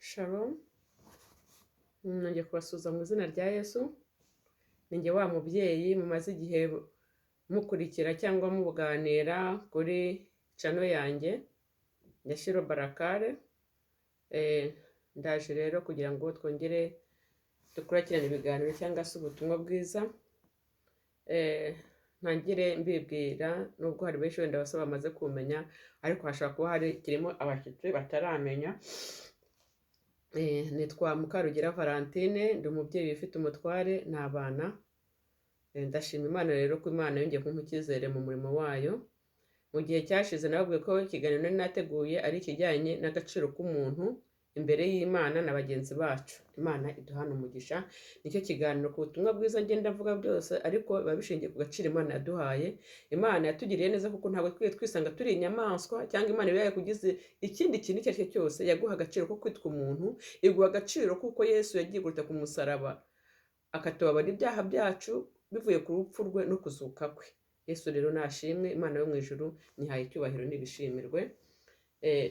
Shalom, nongeye kubasuhuza mu izina rya Yesu. Ni njye wa mubyeyi mumaze igihe mukurikira cyangwa muganira kuri channel yanjye ya Shiro Barakare. Ndaje rero kugira ngo twongere dukurikirane ibiganiro cyangwa se ubutumwa bwiza. Ntangire mbibwira, nubwo hari benshi wenda basa bamaze kumenya, ariko hashobora kuba hari kirimo abashyitsi bataramenya. Nitwa Mukarugira Valentine, ndi umubyeyi ufite umutware n'abana. Ndashima Imana rero ko Imana yongeye kumpa icyizere mu murimo wayo. Mu gihe cyashize nababwiye ko ikiganiro nari nateguye ari ikijyanye n'agaciro k'umuntu imbere y'Imana na bagenzi bacu. Imana iduhana umugisha. Nicyo kiganiro ku butumwa bwiza ngenda mvuga byose, ariko biba bishingiye ku gaciro Imana yaduhaye. Imana yatugiriye neza kuko ntabwo twigeze twisanga turi inyamaswa, cyangwa Imana iba yarakugize ikindi kintu icyo ari cyo cyose. Yaguha agaciro ko kwitwa umuntu, iguha agaciro kuko Yesu yagiye guruta ku musaraba akatubabarira ibyaha byacu bivuye ku rupfu rwe no kuzuka kwe. Yesu rero nashimwe, Imana yo mu ijuru nyihaye icyubahiro n'ibishimirwe.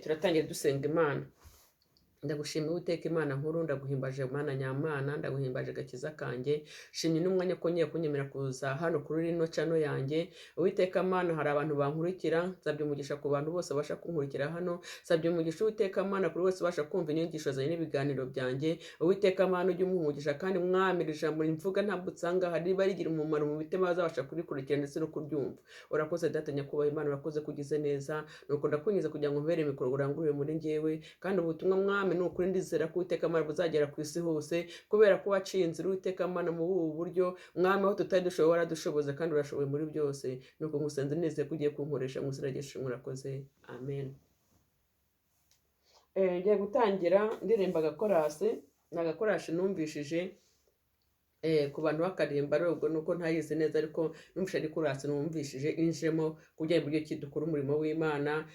Turatangira dusenga Imana. Ndagushimira Uwiteka Imana nkuru, ndaguhimbaje Mana nyamana, ndaguhimbaje gakiza kanjye. Shimye n'umwanya ko ngiye kunyemera kuza hano kuri rino channel yanjye. Uwiteka Mana, hari abantu bankurikira, nsabye umugisha ku bantu bose babasha kunkurikira hano. Nsabye umugisha Uwiteka Mana kuri wese ubasha kumva inyigisho zanjye n'ibiganiro byanjye. Uwiteka Mana, ujye umuha umugisha, kandi Mwami, iri jambo mvuga ntabwo usanga hari riba rigira umumaro mu mitima bazabasha kurikurikira ndetse no kuryumva. Urakoze Data nyakubahwa Imana, urakoze kugize neza. Nuko ndakwinginze kugira ngo umbere mikoro urangurure muri njyewe, kandi ubutumwa Mwami ni ukuri ndizera ko Uwiteka Mana buzagera ku isi hose, kubera ko waciye inzira Uwiteka Mana mu ubu buryo. Mwami, aho tutari dushoboye waradushoboze, kandi urashoboye muri byose. Nuko ngusenze nizeye ko ugiye kunkoresha mu izina rya Yesu, murakoze, amen. Ngiye gutangira ndirimba agakorasi. Ni agakorasi numvishije ku bantu bakarimba, ari ubwo nuko ntayizi neza, ariko numvise ari korasi numvishije injemo kugira ngo uburyo ki dukora umurimo w'Imana.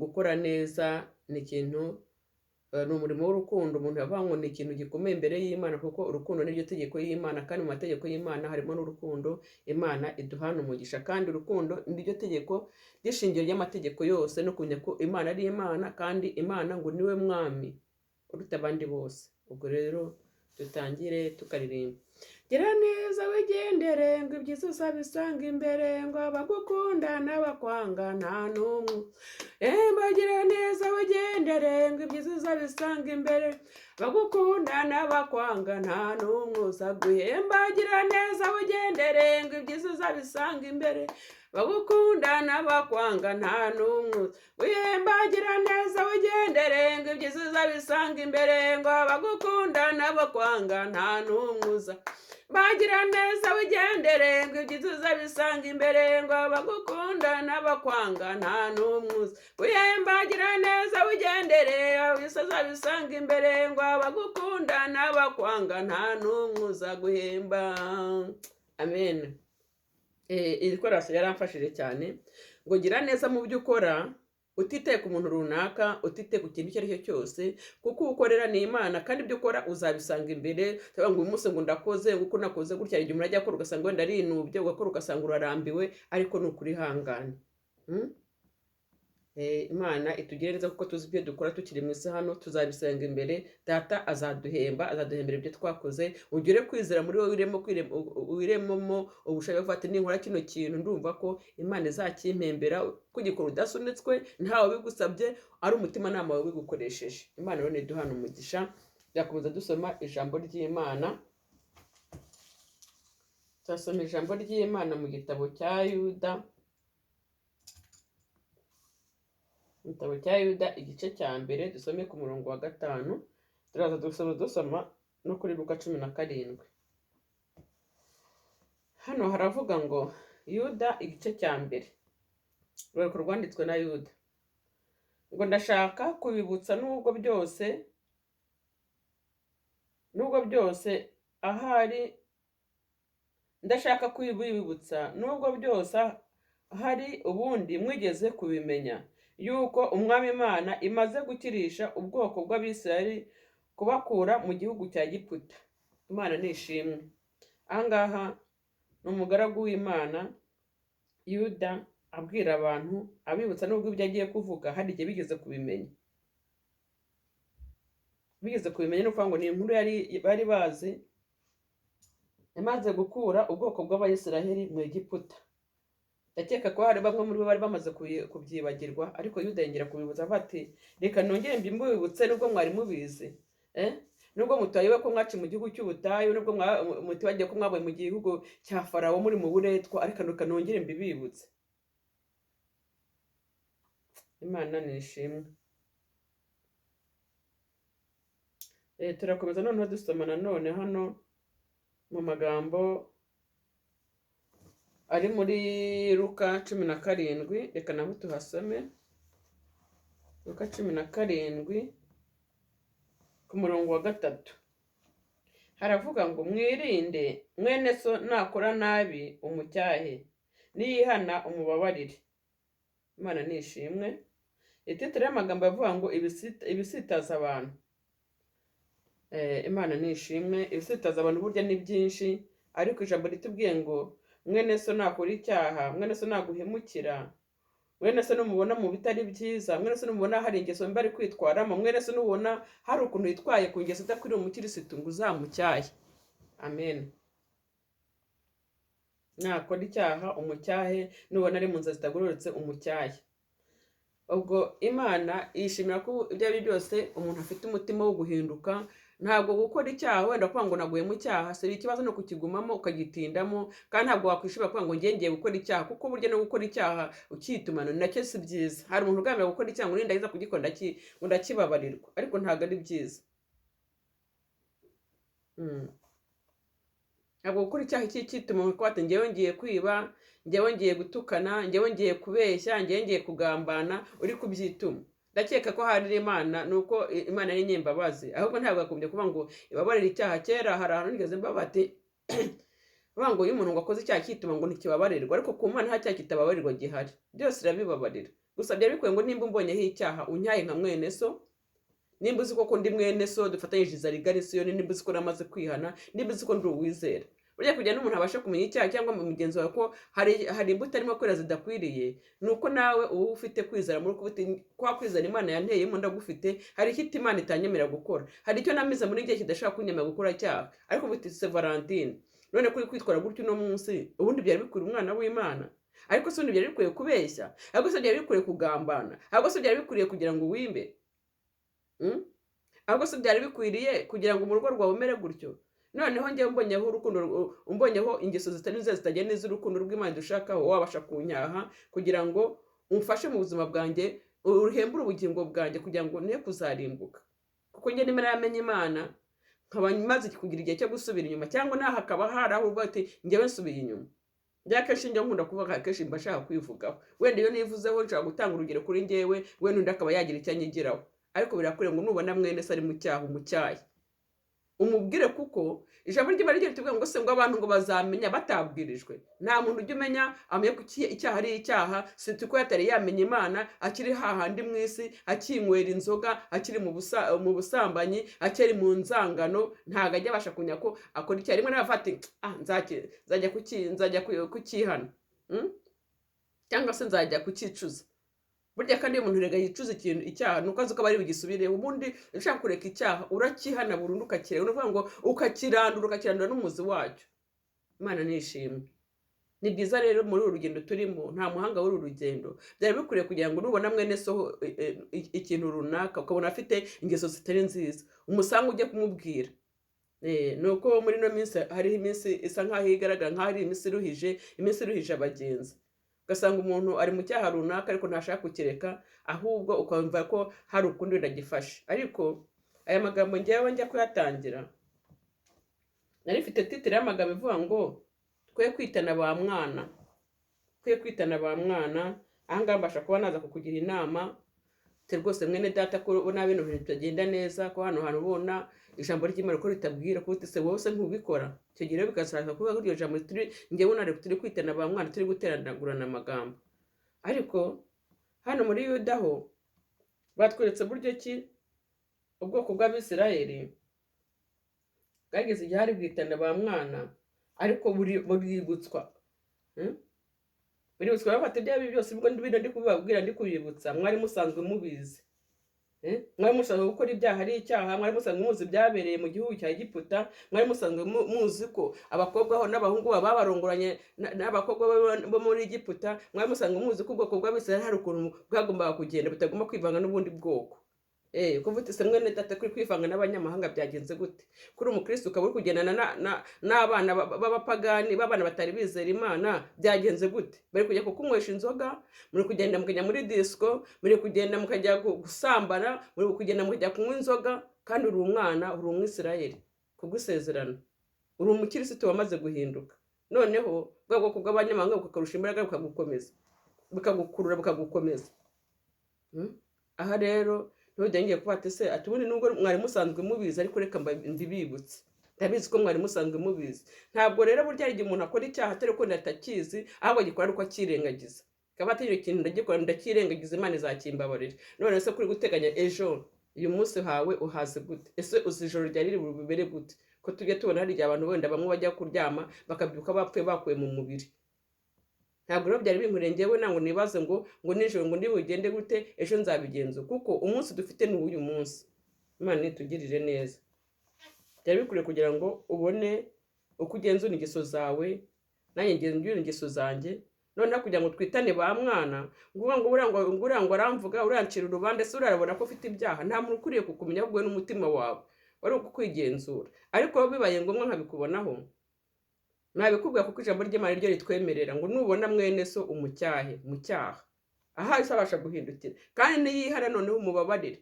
Gukora neza ni ikintu, ni umurimo w'urukundo. Umuntu yavuga ngo ni ikintu gikomeye imbere y'Imana, kuko urukundo niryo tegeko y'Imana, kandi mu mategeko y'Imana harimo n'urukundo. Imana iduhana umugisha, kandi urukundo niryo tegeko ry'ishingiro ry'amategeko yose, no kumenya ko Imana ari Imana, kandi Imana ngo niwe mwami uruta abandi bose. Ubwo rero dutangire tukaririmba. Gira neza wigendere, ngo ibyiza uzabisanga imbere, ngo abagukunda n'abakwanga nta n'umwe. Emba gira neza wigendere, ngo ibyiza uzabisanga imbere, abagukunda n'abakwanga nta n'umwe uzaguhemba. Gira neza wigendere, ngo ibyiza uzabisanga imbere, bagukunda n'abakwanga nta n'umwe uhemba. Gira neza wigendere, ngo ibyiza uzabisanga imbere, ngo abagukunda n'abakwanga nta n'umwe uza. Bagira neza wigendere, ngo ibyiza uzabisanga imbere, ngo abagukunda n'abakwanga nta n'umwe uza uhemba. Gira neza wigendere, ibyiza uzabisanga imbere, ngo abagukunda n'abakwanga nta n'umwe uza guhemba. Amen. Iri korasi yaramfashije cyane, ngo gira neza mu byo ukora, utitaye ku muntu runaka, utitaye ku kintu icyo ari cyo cyose, kuko ukorera ni Imana, kandi ibyo ukora uzabisanga imbere. Utavuga ngo uyu munsi ngo ndakoze, ngo uko nakoze gutya. Igihe umuntu ajya akora ugasanga wenda arinubye, ugakora ugasanga urarambiwe, ariko ni ukuri ihangane. Imana itugire neza, kuko tuzi ibyo dukora tukiri mu isi hano tuzabisenga imbere. Data azaduhemba, azaduhembera ibyo twakoze. Ugire kwizera muri wowe, wirememo ubushake bwo ati ninkora kino kintu ndumva ko Imana izakimpembera. Kugikora udasunitswe, ntawe bigusabye, ari umutimanama wawe wigukoresheje. Imana rero niduhana umugisha. Turakomeza dusoma ijambo ry'Imana. Turasoma ijambo ry'Imana mu gitabo cya Yuda, igitabo cya Yuda igice cya mbere, dusome ku murongo wa 5. Turaza dusoma no kuri Luka 17. Hano haravuga ngo Yuda igice cya mbere, urwandiko rwanditswe na Yuda, ngo ndashaka kubibutsa nubwo byose ahari, ndashaka kubibutsa nubwo byose hari ubundi mwigeze kubimenya, yuko Umwami Imana imaze gukirisha ubwoko bw'Abisirayeli kubakura mu gihugu cya Giputa. Imana nishimwe. Ahangaha ni umugaragu w'Imana Yuda abwira abantu, abibutsa nubwo ibyo agiye kuvuga hari igihe bigeze kubimenya. Bigeze kubimenya, ni ukuvuga ngo ni inkuru yari bari bazi, yamaze gukura ubwoko bw'Abayisiraheli mu Egiputa. Ndakeka ko hari bamwe muri bo bari bamaze kubyibagirwa, ariko Yuda yongera kubibutsa avuga ati reka nongere mbibutse nubwo mwari mubizi, nubwo mutayobe ko mwaci mu gihugu cy'ubutayu, nubwo mutibagiye ko mwabaye mu gihugu cya Farawo muri mu buretwa, ariko reka nongere mbibibutse. Imana nishimwe. Turakomeza noneho dusoma nanone hano mu magambo ari muri Luka 17, reka naho tuhasome. Luka 17 ku murongo wa 3 haravuga ngo mwirinde mwene so nakora nabi umucyahe, niyihana umubabarire. Imana nishimwe. Ititire y'amagambo avuga ngo ibisitaza abantu. Imana nishimwe. Ibisitaza abantu burya ni byinshi, ariko ijambo ritubwiye ngo mwene so nakora icyaha, mwene so naguhemukira, mwene so numubona mu bitari byiza, mwene so numubona hari ingeso mbi ari kwitwaramo, mwene so nubona hari ukuntu yitwaye ku ngeso idakwiriye umukirisitu, ngo uzamucyahe. Amen. Nakora icyaha umucyahe, nubona ari mu nzira zitagororotse umucyahe. Ubwo Imana yishimira ko ibyo ari byo byose umuntu afite umutima wo guhinduka. Ntabwo gukora icyaha wenda kuvuga ngo naguye mu cyaha si ikibazo, no kukigumamo ukagitindamo, kandi ntabwo wakwishimira kuvuga ngo ngiye ngiye gukora icyaha, kuko burya no gukora icyaha ukitumana nacyo si byiza. Hari umuntu ugambira gukora icyaha ngo nindagiza kugikora ngo ndakibabarirwa, ariko ntabwo ari byiza. Ntabwo gukora icyaha cyituma kuko ati ngewe ngiye kwiba, ngewe ngiye gutukana, ngewe ngiye kubeshya, ngewe ngiye kugambana, uri kubyituma. Ndakeka ko hari Imana, nuko Imana ari nyembabazi, ahubwo ntabwo yagombye kuvuga ngo ibabarire icyaha. Kera hari ahantu nigeze mbaba ati bavuga ngo iyo umuntu ngo akoze icyaha cyituma ngo ntikibabarirwa, ariko ku Mana nta cyaha kitababarirwa gihari, byose irabibabarira. Gusa byari bikwiye ngo nimba umbonyeho icyaha unyaye nka mwene so, nimba uzi ko ndi mwene so dufatanyije inzara igana Isiyoni, nimba uzi ko namaze kwihana, nimba uzi ko ndi uwizera. Burya kugira n'umuntu abashe kumenya icyaha cyangwa mugenzi wawe ko hari imbuto arimo kwera zidakwiriye, ni uko nawe uba ufite kwizera muri uko kwa kwizera Imana yanteyemo ndagufite. Hari icyo Imana itanyemerera gukora, hari icyo namize muri njye kidashobora kunyemerera gukora cyaha, ariko uti se Valentine none kuri kwitwara gutyo uno munsi, ubundi byari bikwiriye umwana w'Imana? Ariko se ubundi byari bikwiye kubeshya? Ariko se byari bikwiye kugambana? Ariko se byari bikwiriye kugira ngo wimbe? Ahubwo se byari bikwiriye kugira ngo mu rugo rwawe umere gutyo? Noneho njyewe mbonyeho urukundo, umbonyeho ingeso zitari nziza zitagenda n'iz'urukundo rw'Imana dushakaho, wabasha kunyaha kugira ngo umfashe mu buzima bwanjye, uhembure ubugingo bwanjye kugira ngo ne kuzarimbuka. Kuko njye nimba naramenye Imana nkaba maze kugira igihe cyo gusubira inyuma, cyangwa naho hakaba hari aho uvuga ati njyewe nsubiye inyuma. Njya kenshi njya nkunda kuvuga, kenshi mba nshaka kwivugaho, wenda iyo nivuzeho nshaka gutanga urugero kuri njyewe, wenda undi akaba yagira icyo anyigiraho. Ariko birakwiriye ngo nubona mwene se ari mu cyaha umucyahe, umubwire, kuko ijambo ry'Imana rigira riti ngo se ngo abantu ngo bazamenya batabwirijwe. Nta muntu ujya umenya amenye ko icyaha ari icyaha, si ko yatari yamenya Imana, akiri hahandi mu isi, akinywera inzoga, akiri mu busambanyi, akiri mu nzangano, ntabwo ajya abasha kumenya ko akora icyaha. Rimwe nawe ati nzajya kukihana, cyangwa se nzajya kukicuza. Burya kandi iyo umuntu rega yicuza ikintu icyaha nuko azi ko bari bugisubire. Ubundi ushaka kureka icyaha urakihana burundu, ukakireka, ni ukuvuga ngo ukakirandura, ukakirandura n'umuzi wacyo. Imana nishimwe. Ni byiza rero muri uru rugendo turimo, nta muhanga w'uru rugendo, byari bikwiriye kugira ngo nubona mwene so ikintu runaka ukabona afite ingeso zitari nziza, umusange ujye kumubwira. Nuko muri ino minsi hariho iminsi isa nkaho igaragara nkaho ari iminsi iruhije, iminsi iruhije abagenzi. Ugasanga umuntu ari mu cyaha runaka ariko ntashaka kukireka, ahubwo ukumva ko hari ukundi wenda agifashe. Ariko aya magambo ngewe njya kuyatangira, nari mfite titire y'amagambo ivuga ngo twe kwitana ba mwana, twe kwitana ba mwana. Aha ngaha mbasha kuba naza kukugira inama te rwose mwene data ko ubona bino bintu bitagenda neza, ko hano hantu ubona ijambo ry'Imana ko ritabwira, ko se wowe se ntubikora. Icyo gihe rero bikashaka kuvuga ko iryo jambo turi ngewe nari turi kwitana ba mwana, turi guteranagurana amagambo. Ariko hano muri Yuda ho batweretse buryo ki ubwoko bw'Abisirayeli bwageze igihe hari bwitana ba mwana, ariko buributswa. Buributswa bafata ibyo byose, ubwo bino ndi kubibabwira ndi kubibutsa, mwari musanzwe mubizi. Mwari musanzwe gukora ibyaha ari icyaha, mwari musanzwe muzi ibyabereye mu gihugu cya Egiputa, mwari musanzwe muzi ko abakobwa aho n'abahungu baba babarongoranye n'abakobwa bo muri Egiputa, mwari musanzwe muzi ko ubwoko bw'Abisirayeli hari ukuntu bwagombaga kugenda butagomba kwivanga n'ubundi bwoko. Kuvuga uti se mwene data kuri kwivanga n'abanyamahanga byagenze gute? Kuri umukristo ukaba uri kugendana n'abana b'abapagani, b'abana batari bizera Imana, byagenze gute? Bari kujya kukunywesha inzoga, muri kugenda mukajya muri disco, muri kugenda mukajya gusambana, muri kugenda mukajya kunywa inzoga, kandi uri umwana, uri umwisirayeli kugusezerana, uri umukirisitu wamaze guhinduka. Noneho bwa bwoko bw'abanyamahanga bukakurusha imbaraga, bukagukomeza, bukagukurura, bukagukomeza. Aha rero ntujya kuba ati se ati ubundi nubwo mwari musanzwe mubizi, ariko reka mbibibutse, ndabizi ko mwari musanzwe mubizi. Ntabwo rero burya hari igihe umuntu akora icyaha atari uko atakizi, ahubwo agikora ari uko akirengagiza, akaba ati ikintu ndagikora ndakirengagiza, Imana izakimbabarira. None se kuri guteganya ejo, uyu munsi hawe uhaze gute? Ese uzi ijoro ryari riri bubere gute? Ko tujya tubona hari igihe abantu wenda bamwe bajya kuryama bakabyuka bapfuye bakuye mu mubiri. Ntabwo rero byari binkwiriye njyewe ntabwo nibaze ngo nijoro ngo bugende gute, ejo nzabigenza, kuko umunsi dufite ni uw'uyu munsi. Imana nitugirire neza. Byari bikwiriye kugira ngo ubone uko ugenzura ingeso zawe, nanjye ngenzura ingeso zanjye. Noneho kugira ngo twitane ba mwana, ngo uriya ngo aramvuga, urancira urubanza, ese urarabona ko ufite ibyaha? Nta muntu ukwiriye kukumenya ahubwo n'umutima wawe wari ukwigenzura. Ariko bibaye ngombwa nkabikubonaho, nabikubwira, kuko ijambo ry'Imana ryo ritwemerera ngo nubona mwene so umucyahe mu cyaha, ahari abasha guhindukira, kandi niyihana noneho umubabarire.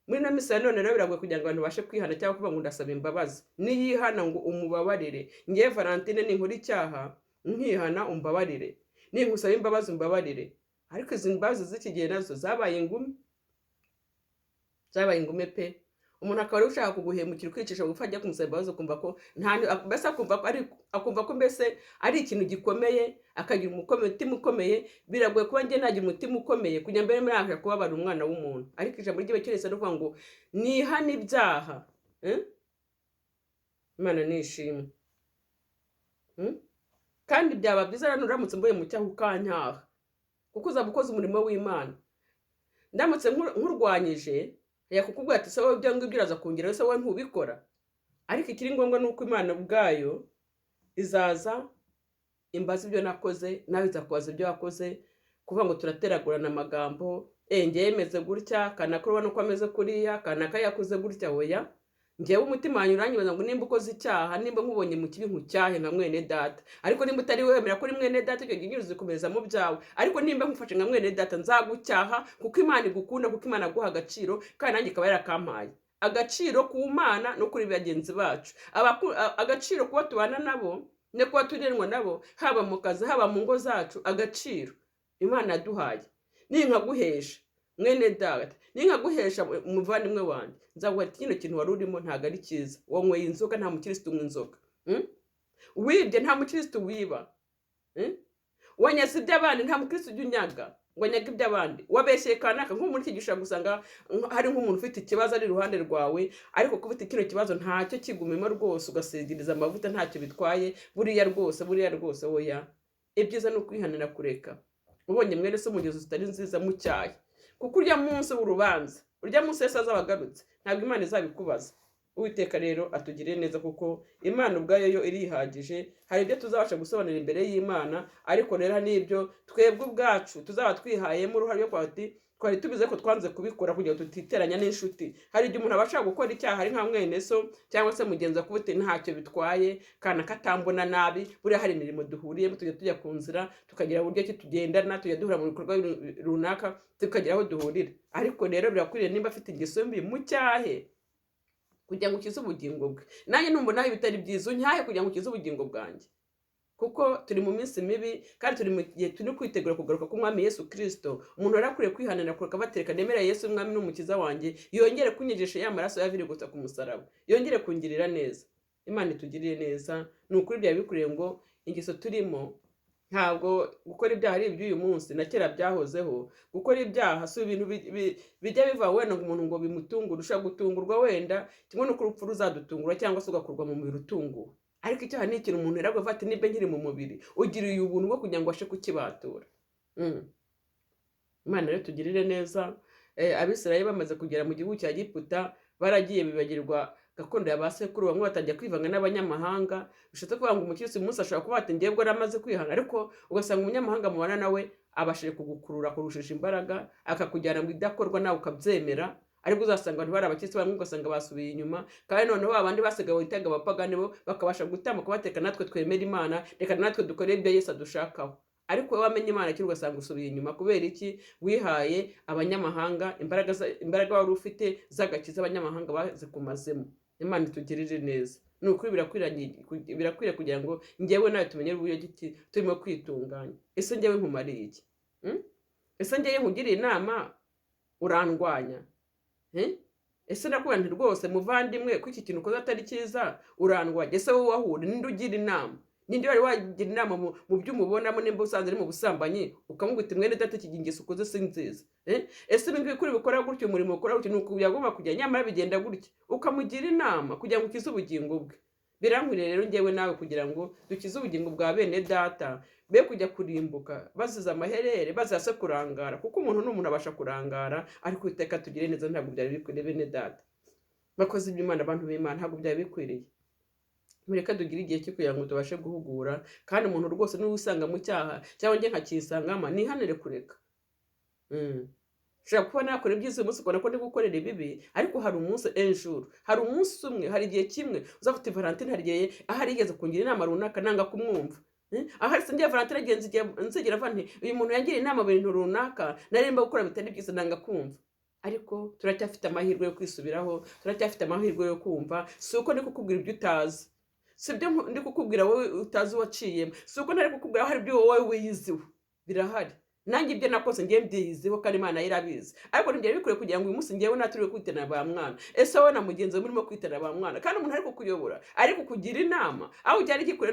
Muri ino minsi ya none rero biragoye kugira ngo abantu babashe kwihana cyangwa kuvuga ngo ndasaba imbabazi. Niyihana ngo umubabarire. Ngewe Valentine ninkora icyaha nkihana umbabarire, ninkusaba imbabazi umbabarire. Ariko izi mbabazi z'iki gihe nazo zabaye ingume, zabaye ingume pe. Umuntu akaba ari ushaka kuguhemukira, ukicisha bugufi, ajya kumusaba imbabazi ukumva ko nta mbese akumva ko ari akumva ko mbese ari ikintu gikomeye, akagira umutima ukomeye. Biragoye kuba njye nagira umutima ukomeye kugira mbere muri kubabara umwana w'umuntu. Ariko ijambo ry'Icyongereza rivuga ngo nihane ibyaha. Imana nishimwe. Kandi byaba byiza rero uramutse mvuye mu cyaha ukanyaha, kuko uzaba ukoze umurimo w'Imana. Ndamutse nkurwanyije yakukubwira ati se wowe ibyo ngibyo uraza kongera, se wowe ntubikora. Ariko ikiri ngombwa ni uko Imana ubwayo izaza imbaza ibyo nakoze, nawe izakubaza ibyo wakoze. Kuvuga ngo turateragurana amagambo, ngewe meze gutya, kanaka urabona uko ameze kuriya, kanaka yakoze gutya, oya. Ngewe umutima wanjye uranyibaza ngo nimba ukoze icyaha, nimba nkubonye mu kibi nkucyahe nka mwene data. Ariko nimba utari wemera ko uri mwene data, icyo gihe uzikomeza mu byawe. Ariko nimba nkufashe nka mwene data, nzagucyaha kuko Imana igukunda, kuko Imana aguha agaciro, kandi nanjye ikaba yarakampaye agaciro ku Mana no kuri bagenzi bacu. Agaciro kuba tubana nabo no kuba turenwa nabo, haba mu kazi, haba mu ngo zacu, agaciro Imana yaduhaye. Ninkaguhesha mwene data, ninkaguhesha umuvandimwe wanjye, nzaguha ati kino kintu wari urimo ntabwo ari cyiza. Wanyweye inzoga, nta mukirisitu unywa inzoga. Wibye, nta mukirisitu wiba. Wanyaze iby'abandi, nta mukirisitu ujya unyaga ngo anyage iby'abandi. Wabeshyeye kanaka, nko muri iki gihe ushobora gusanga hari nk'umuntu ufite ikibazo ari iruhande rwawe, ariko kuba ufite kino kibazo ntacyo kigumemo rwose, ugasigiriza amavuta ntacyo bitwaye, buriya rwose, buriya rwose, oya. Ibyiza ni ukwihanira kureka. Ubonye mwene se umugezi zitari nziza, mu cyayi, kuko urya munsi w'urubanza, urya munsi Yesu azaba agarutse, ntabwo Imana izabikubaza. Uwiteka rero atugirire neza, kuko Imana ubwayo yo irihagije. Hari ibyo tuzabasha gusobanura imbere y'Imana, ariko rero n'ibyo twebwe ubwacu tuzaba twihayemo uruhare rwo kuvuga ati twari tubizi ko twanze kubikora kugira ngo tutiteranya n'inshuti. Hari igihe umuntu abasha gukora icyaha ari nka mwene so cyangwa se mugenzi wa kuba ntacyo bitwaye, kana katambona nabi, buriya hari imirimo duhuriyemo, tujya tujya ku nzira, tukagira uburyo ki tugendana, tujya duhura mu bikorwa runaka, tukagira aho duhurira. Ariko rero birakwiriye nimba afite ingeso mbi mu cyahe kugira ngo ukize ubugingo bwe. Nanjye numva ibitari byiza unyahe kugira ngo ukize ubugingo bwanjye, kuko turi mu minsi mibi kandi turi mu gihe turi kwitegura kugaruka k'Umwami Yesu Kristo. Umuntu rero akwiriye kwihanira kureka batereka nemera Yesu Umwami n'Umukiza wanjye, yongere kunyejesha ya maraso yaviriye gusa ku musaraba, yongere kungirira neza. Imana itugirire neza. Ni ukuri byari bikwiriye ngo ingeso turimo, ntabwo gukora ibyaha ari iby'uyu munsi, na kera byahozeho. Gukora ibyaha si ibintu bijya biva wenda ngo umuntu ngo bimutungure. Ushobora gutungurwa wenda kimwe n'uko urupfu ruzadutungura, cyangwa se ugakurwa mu mubiri utunguwe. Ariko icyaha ni ikintu umuntu yaravuga ati nimba nkiri mu mubiri, ugiriye ubuntu bwo kugira ngo abashe kukibatura. Imana rero tugirire neza. Abisirayeli bamaze kugera mu gihugu cya Giputa, baragiye bibagirwa gakondo ya ba sekuru, bamwe batangiye kwivanga n'abanyamahanga. Bishatse kuvuga ngo umukirisitu uyu munsi ashobora kuba ati ngewe ubwo naramaze kwihana, ariko ugasanga umunyamahanga mubana nawe abashije kugukurura kurushije imbaraga, akakujyana mu idakorwa nawe ukabyemera. Ariko uzasanga abantu bari abakirisitu bamwe ugasanga basubiye inyuma, kandi noneho ba bandi basigaye witaga abapagani bo bakabasha gutambuka bateka natwe twemera Imana, reka natwe dukore ibyo Yesu adushakaho. Ariko wowe wamenye Imana kiri ugasanga usubiye inyuma. Kubera iki? Wihaye abanyamahanga imbaraga, imbaraga wari ufite z'agakiza abanyamahanga bazikumazemo. Imana itugirire neza. Ni ukuri birakwiriye kugira ngo njyewe nawe tumenye uburyo ki turimo kwitunganya. Ese njyewe nkumariye iki? Ese njyewe nkugiriye inama urandwanya? Ese nakubwira nti rwose muvandimwe ko iki kintu ukoze atari cyiza, urandwanya? Ese wowe wahura ninde ugira inama? Ninde wari wagira inama mu byo umubonamo? Nimba usanze ari mu busambanyi, ukamubwira uti mwene data, iki ngeso ukoze si nziza. Ese ibi ngibi kuri bikora gutya, umurimo ukora gutya, ni uku yagomba kujya, nyamara bigenda gutya, ukamugira inama kugira ngo ukize ubugingo bwe. Birankwiriye rero njyewe nawe kugira ngo dukize ubugingo bwa bene data, be kujya kurimbuka bazize amaherere, bazira se kurangara, kuko umuntu ni umuntu abasha kurangara. Ariko iteka tugire neza, ntabwo byari bikwiriye. Bene data, bakozi b'Imana, abantu b'Imana, ntabwo byari bikwiriye. Mureke tugire igihe cyo kugira ngo tubashe guhugura. Kandi umuntu rwose niba usanga mu cyaha cyangwa njye nkakisangamo, nihanire kureka. Nshobora kuba nakora ibyiza uyu munsi ukabona ko ndi gukorera ibibi, ariko hari umunsi, enjuru, hari umunsi umwe, hari igihe kimwe uzafata Valentine, hari igihe ahari yigeze kungira inama runaka nanga kumwumva. Ahari singiye Valentine agiye nzigera mva nti uyu muntu yangiriye inama mu bintu runaka nari ndimo gukora bitari byiza, nanga kumva. Ariko turacyafite amahirwe yo kwisubiraho, turacyafite amahirwe yo kumva. Si uko ndi kukubwira ibyo utazi, si ibyo ndi kukubwira wowe utazi waciyemo, si uko ntari kukubwira hari ibyo wowe wiyiziho, birahari. Nanjye ibyo nakoze ngiye mbyiyiziho kandi Imana yo irabizi. Ariko ntibyari bikwiye kugira ngo uyu munsi ngewe naturiwe kwitana ba mwana. Ese wowe na mugenzi wawe murimo kwitana ba mwana, kandi umuntu ari kukuyobora, ari kukugira inama, aho byari gikwiye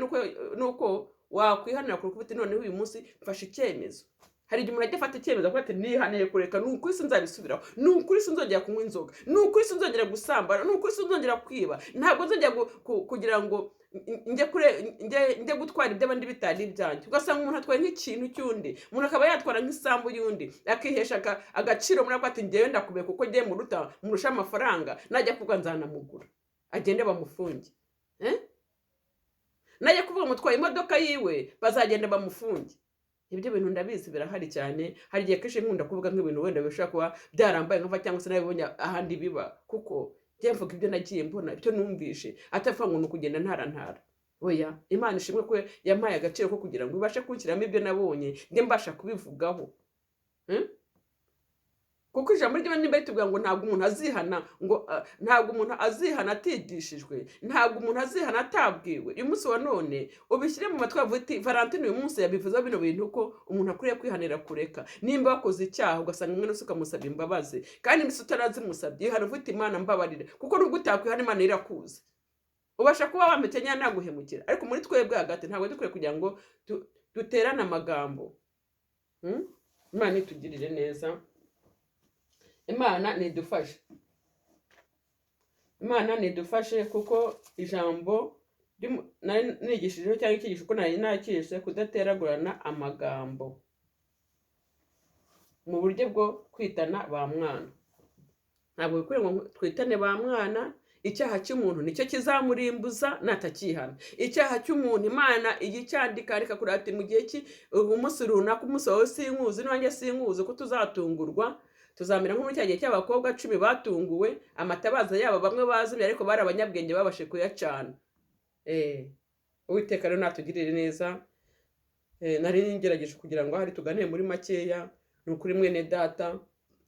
nuko wakwihanira kurukuta uti noneho uyu munsi mfashe icyemezo. Hari igihe umuntu ajya afata icyemezo avuga ati nihaniye kureka, ni ukuri sinzabisubiraho, ni ukuri sinzongera kunywa inzoga, ni ukuri sinzongera gusambana, ni ukuri sinzongera kwiba, ntabwo nzongera kugira ngo njye gutwara iby'abandi bitari ibyanjye. Ugasanga umuntu atwaye nk'ikintu cy'undi, umuntu akaba yatwara nk'isambu y'undi, akihesha agaciro muri ako ati ngewe ndakubiye kuko ngiye muruta, murusha amafaranga, najya kuvuga nzanamugura, agende bamufunge. Najya kuvuga mutwaye imodoka yiwe, bazagenda bamufunge. Ibyo bintu ndabizi birahari cyane. Hari igihe kenshi nkunda kuvuga nk'ibintu wenda bishobora kuba byarambaye nkava cyangwa se nabibonye ahandi biba, kuko njye mvuga ibyo nagiye mbona, ibyo numvishe, atavuga ngo ni ukugenda ntara ntara. Oya, Imana ishimwe ko yampaye agaciro ko kugira ngo ibashe kunshyiramo ibyo nabonye, njye mbasha kubivugaho. Kuko ijambo ry'Imana nimba ritubwira ngo ntabwo umuntu azihana, ngo ntabwo umuntu azihana atigishijwe, ntabwo umuntu azihana atabwiwe. Uyu munsi wa none ubishyire mu matwi wavuga uti Valentine uyu munsi yabivuzeho bino bintu ko umuntu akwiriye kwihanira kureka. Nimba wakoze icyaha ugasanga umwe wese ukamusaba imbabazi, kandi mbese utarazimusabye, ihana uvuga uti Imana mbabarire, kuko nubwo utakwihana Imana irakuzi. Ubasha kuba wamukenya naguhemukira, ariko muri twebwe hagati ntabwo dukwiye kugira ngo duterane amagambo. Imana itugirire neza, Imana nidufashe, Imana nidufashe, kuko ijambo nari nigishijeho cyangwa icyigisho uko nari nakishe kudateragurana amagambo mu buryo bwo kwitana ba mwana. Ntabwo bikwiriye ngo twitane ba mwana. Icyaha cy'umuntu nicyo kizamurimbuza natakihana. Icyaha cy'umuntu Imana ijya icyandika rikakubwira ati mu gihe ki umunsi runaka, umunsi wawe sinkuzi n'uwanjye sinkuzi, ko tuzatungurwa, tuzamera nko muri cya gihe cy'abakobwa 10 batunguwe amatabaza yabo, bamwe bazimye ariko bari abanyabwenge babashe kuyacana. Uwiteka rero natugirire neza. Nari ngerageje kugira ngo ahari tuganire muri makeya. Ni ukuri mwene data,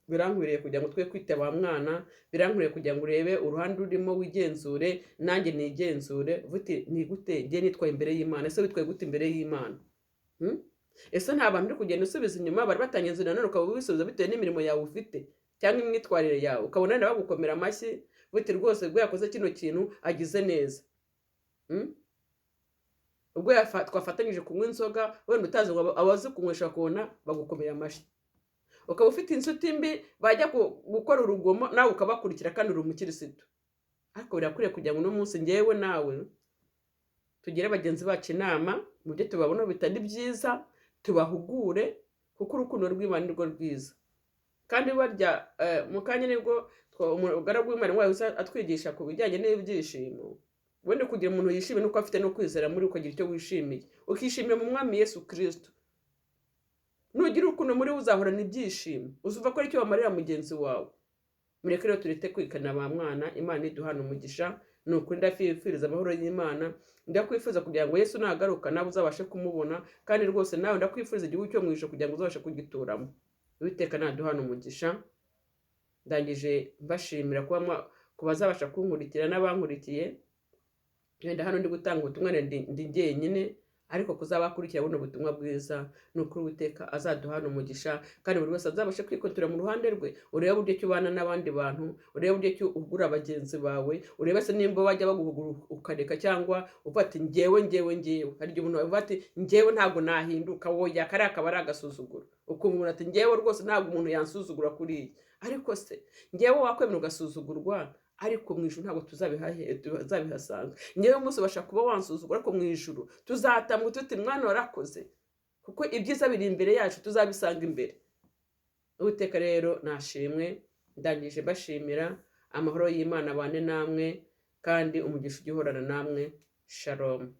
birankwiriye kugira ngo twe kwita ba mwana, birankwiriye kugira ngo urebe uruhande urimo wigenzure, nanjye nigenzure, uvuge ni gute njye nitwaye imbere y'Imana. Ese witwaye gute imbere y'Imana? Ese nta bantu uri kugenda usubiza inyuma bari batangiye inzira, none ukaba ubisubiza bitewe n'imirimo yawe ufite cyangwa imyitwarire yawe, ukabona wenda bagukomera amashyi buti rwose ubwo yakoze kino kintu agize neza. Ubwo twafatanyije kunywa inzoga, wenda utazi ngo abazi kunywesha bakabona bagukomera amashyi, ukaba ufite inshuti mbi bajya gukora urugomo nawe ukabakurikira kandi uri umukirisitu. Ariko birakwiriye kugira ngo uno munsi njyewe nawe tugire bagenzi bacu inama mu byo tubabona bitari byiza, tubahugure, kuko urukundo rw'Imana ni rwo rwiza. Kandi barya mu kanya nibwo umugaragu w'Imana wahise atwigisha ku bijyanye n'ibyishimo. Ubundi kugira umuntu yishimye nuko afite no kwizera muri, ukagira icyo wishimiye, ukishimira mu Mwami Yesu Kirisito. Nugira urukundo muri we, uzahorana ibyishimo, uzumva ko ari icyo wamarira mugenzi wawe. Mureke rero turete kwikana ba mwana. Imana iduhana umugisha. Ni ukuri ndafifuriza amahoro y'Imana, ndakwifuza kugira ngo Yesu nagaruka nawe uzabashe kumubona. Kandi rwose nawe ndakwifuriza igihugu cyo mu ijuru kugira ngo uzabashe kugituramo. Uwiteka naduhana umugisha. Ndangije mbashimira kuba ku bazabasha kunkurikira n'abankurikiye. Wenda hano ndi gutanga ubutumwa ndi jyenyine, ariko kuzabakurikira buno butumwa bwiza, ni ukuri Uwiteka azaduhana umugisha, kandi buri wese azabashe kwikotura mu ruhande rwe. Urebe uburyo ki ubana n'abandi bantu, urebe uburyo ki ugura bagenzi bawe, urebe se nimba bajya baguhugura ukareka, cyangwa uvuga ati ngewe, ngewe, ngewe. Hari igihe umuntu avuga ati ngewe ntabwo nahinduka. Woya, kariya akaba ari agasuzuguro. Ukumva umuntu ati ngewe rwose ntabwo umuntu yansuzugura kuriya. Ariko se ngewe wakwemera ugasuzugurwa, ariko mu ijuru ntabwo tuzabihasanga. Ngewe umunsi ubasha kuba wansuzugura, ariko mu ijuru tuzatambwa tuti mwana warakoze, kuko ibyiza biri imbere yacu, tuzabisanga imbere. Uwiteka rero nashimwe. Ndangije mbashimira. Amahoro y'Imana abane namwe, kandi umugisha ujye uhorana namwe. Shalom.